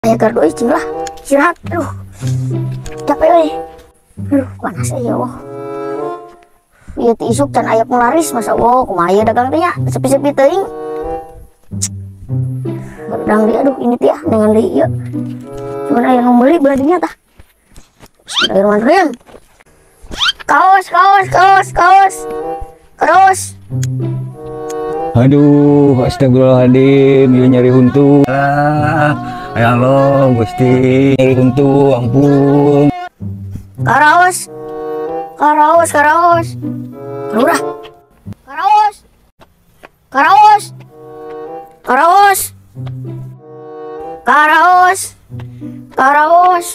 Aya gardu euy, cing lah. Istirahat. Aduh. Capek euy. Aduh, panas euy ya Allah. Ieu teh isuk can aya penglaris, masa Allah kumaha ieu dagang teh nya, sepi-sepi teuing. Dagang deui aduh ini teh ah dengan deui ieu. Cuman aya nu meuli belah dinya tah. Bismillahirrahmanirrahim. Kaos, kaos, kaos, kaos. Kaos. Aduh, astagfirullahaladzim, ieu nyeri huntu. Ah, ya Allah, Gusti, nyeri huntu, ampun. Karaos. Karaos, karaos. Lurah. Karaos. Karaos. Karaos. Karaos. Karaos.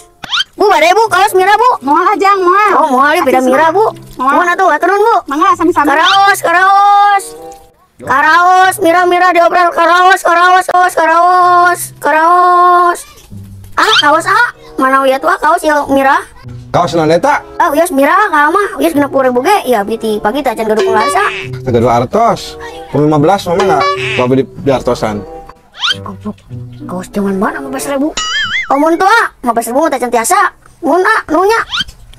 Bu, bade Bu, kaos mirah Bu. Moal jang, moal. Oh, moal beda mirah Bu. Moal atuh, hatur nuhun Bu. Mangga sami-sami. Karaos, karaos. Karaos, mirah-mirah diobral karaos, karaos, karaos, karaos, karaos. Ah, kaos ah. Mana wieu tuh ah, kaos ya mirah. Kaos naon eta? Ah, wios mirah ka mah, wios 60.000 ge. Ya abdi ti pagi teh acan gaduh penglaris ah. Teu gaduh artos. Pun 15 mah mangga. Bawa di artosan. Goblok. Kaos zaman mana 15.000? Omun tuh ah, 15.000 teh acan tiasa. Mun ah, nunya.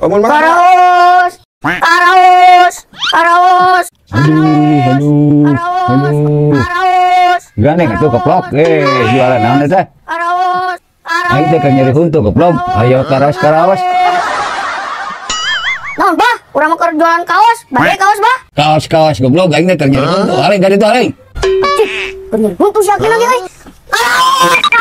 Omun mah. Karaos. Karaos. Karaos. Aduh, aduh, aduh. Karaos. Gandeng atuh keplok, jualan naon eta? Karaos. Aing teh keur nyeri huntu keplok. Ayo karaos karaos. Naon bah? Urang mah keur jualan kaos, bade kaos bah? Kaos kaos goblok aing teh keur nyeri huntu. Aling ka ditu aling. Cik, keur nyeri huntu sia lagi euy. Karaos.